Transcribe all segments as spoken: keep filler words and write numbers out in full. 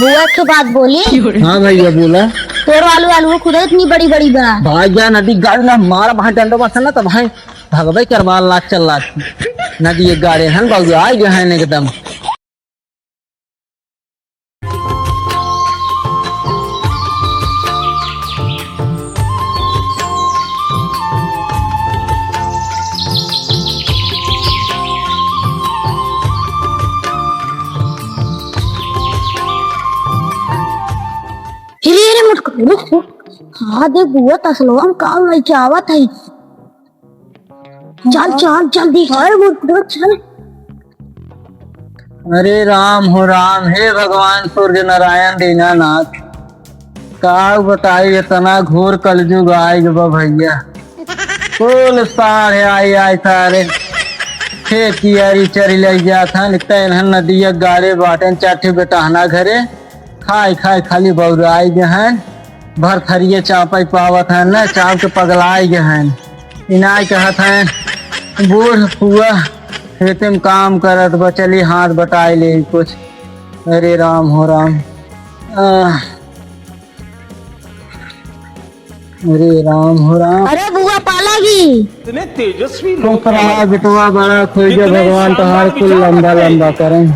बुआ, एक ठो बात बोली? हाँ भैया, बोला। तोर आलू, आलू खुदा इतनी बड़ी बड़ी बा। भाई जा नदी गाड़ी ना मारा, भाई डंडो बस ना, तो भाई भगवे करवा लाग चल लाग। नदी एक गाड़ी हन, बउराइ गए हन एकदम। अरे, अरे, मुटकू, रुक, रुक। हाँ, देख, बुआ तसलवा में का लइके आवत है। चल, चल, जल्दी। अरे, मुटकू, चल। अरे राम हो राम, हे भगवान सूर्य नारायण दीनानाथ, का बताई, इतना घोर कलजुग आइ गवा भैया। कुल साढ़े आई आई सारे खेत कियारी चरी लइ जात हन, एक त एनहन नदिया गाड़े बाटेन, चार ठे बेटहना घरे, खाइ खाइ खाली बउराइ गए हन, भर थरिये चापइ पावत हन न, चाप के पगलाइ गए हन। इनाइ कहत हन, बूढ़ फुआ खेते में काम करत बा, चली हाथ बटाइ लेई कुछ। अरे राम हो राम। आह। अरे राम हो राम। अरे बुआ पालागी। इतने तेजस्वी लोग। बेटवा बड़ा खोई गया, भगवान तोहार कुल लंबा लंबा करें।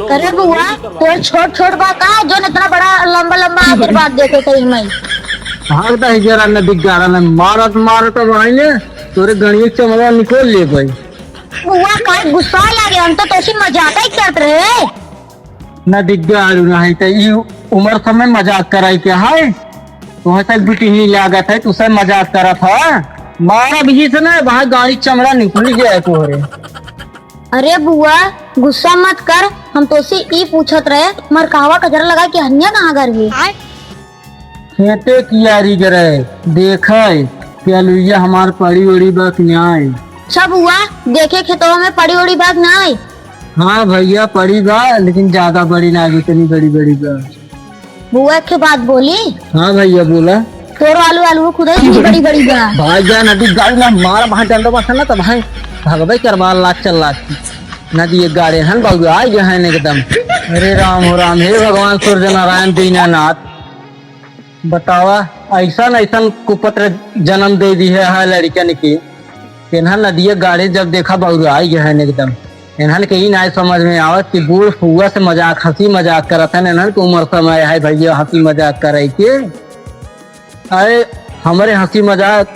अरे बुआ, तोर छोट छोट बा का, जोन इतना बड़ा लंबा लंबा आशीर्वाद देते थे मैं। भागता है जरा नदी गाड़ा में, मारत मारत अब आइने, तोरे गणिये चमड़ा निकोल ले गई। बुआ का गुस्सा लागे, हम तो तोसी मजाक ही करत रहे। ना दिग्गा आलू ना है, त ई उमर समय मजाक कराई के है? तुहे तक बिटिही लागत है, तू सब मजाक करत है। मारा भी से ना, वहाँ गाड़ी चमड़ा निकल गया है तोहरे। अरे बुआ, गुस्सा मत कर, हम तोसे ई पूछत रहे, मरकावा कजरा लगा के हनिया कहाँ घर है? खेते कियारी गए रहे, देखे कि अलुइया हमार पड़ी उड़ी बा कि नाई। अच्छा बुआ, देखे खेतवा में पड़ी उड़ी बा कि नाई? हाँ भैया, पड़ी बा, लेकिन ज्यादा बड़ी ना, जितनी बड़ी बड़ी बा। बुआ, एक ठे बात बोली? हाँ भैया, बोला। तोर आलू, आलू खुदा इतनी बड़ी बड़ी बा। भाई जान, अभी गाड़ी ना मारा, वहाँ डंडो बसा ना, तब भाई भगवे करवा लाग चल लाग। नदी एक गाड़े हन, बउराइ गए हन एकदम। अरे राम हो राम, हे भगवान सूर्य नारायण दीनानाथ, बतावा, अइसन अइसन कुपत्र जन्म दे दिहे है लड़िकन के। एनहन नदिया गाड़े जब देखा बउराइ गए हन एकदम। एनहन के ई नाय समझ में आवत कि बूढ़ फुआ से मजाक, हँसी मजाक करत हन। एनहन के उमर समय है भैया हँसी मजाक करे के। अरे हमरे हँसी मजाक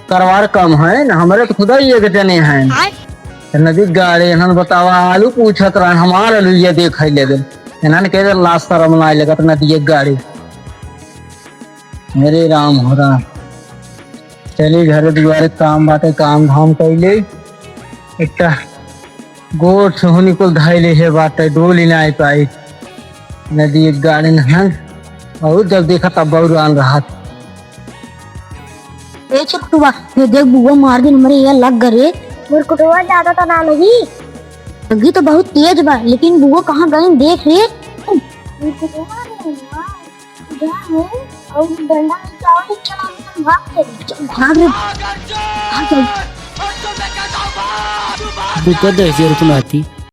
करवार कम है न, हमरे तो खुदा ही एक जने हैं। आय। नदी गाड़े एनहन बतावा, आलू पूछत रहन, हमार आलू ये देख है लेकिन एनहन के लाज शरम नाय लगत नदी गाड़े। अरे राम हो राम। चली घरे दुआरे काम बाटे, काम धाम कइले। एकटा गोठ होनी कुल धइले हे बाटे, डोली नाय पाई। नदी एक गाड़े नहन, और जब देखा तब बउरान रहत। ए छोटुआ, ये देख बुआ मार दिन हमरे ये लग गए रे। मुरकुटवा ज्यादा तो ना लगी। लगी तो बहुत तेज बा, लेकिन बुआ कहाँ गई देख रे। मुरकुटवा रे, हाँ। इधर हूँ, और डंडा लेके आओ, चलो, हम भाग चले। चल, भाग रे। भाग चल। बुआ दे जरूरत ना थी।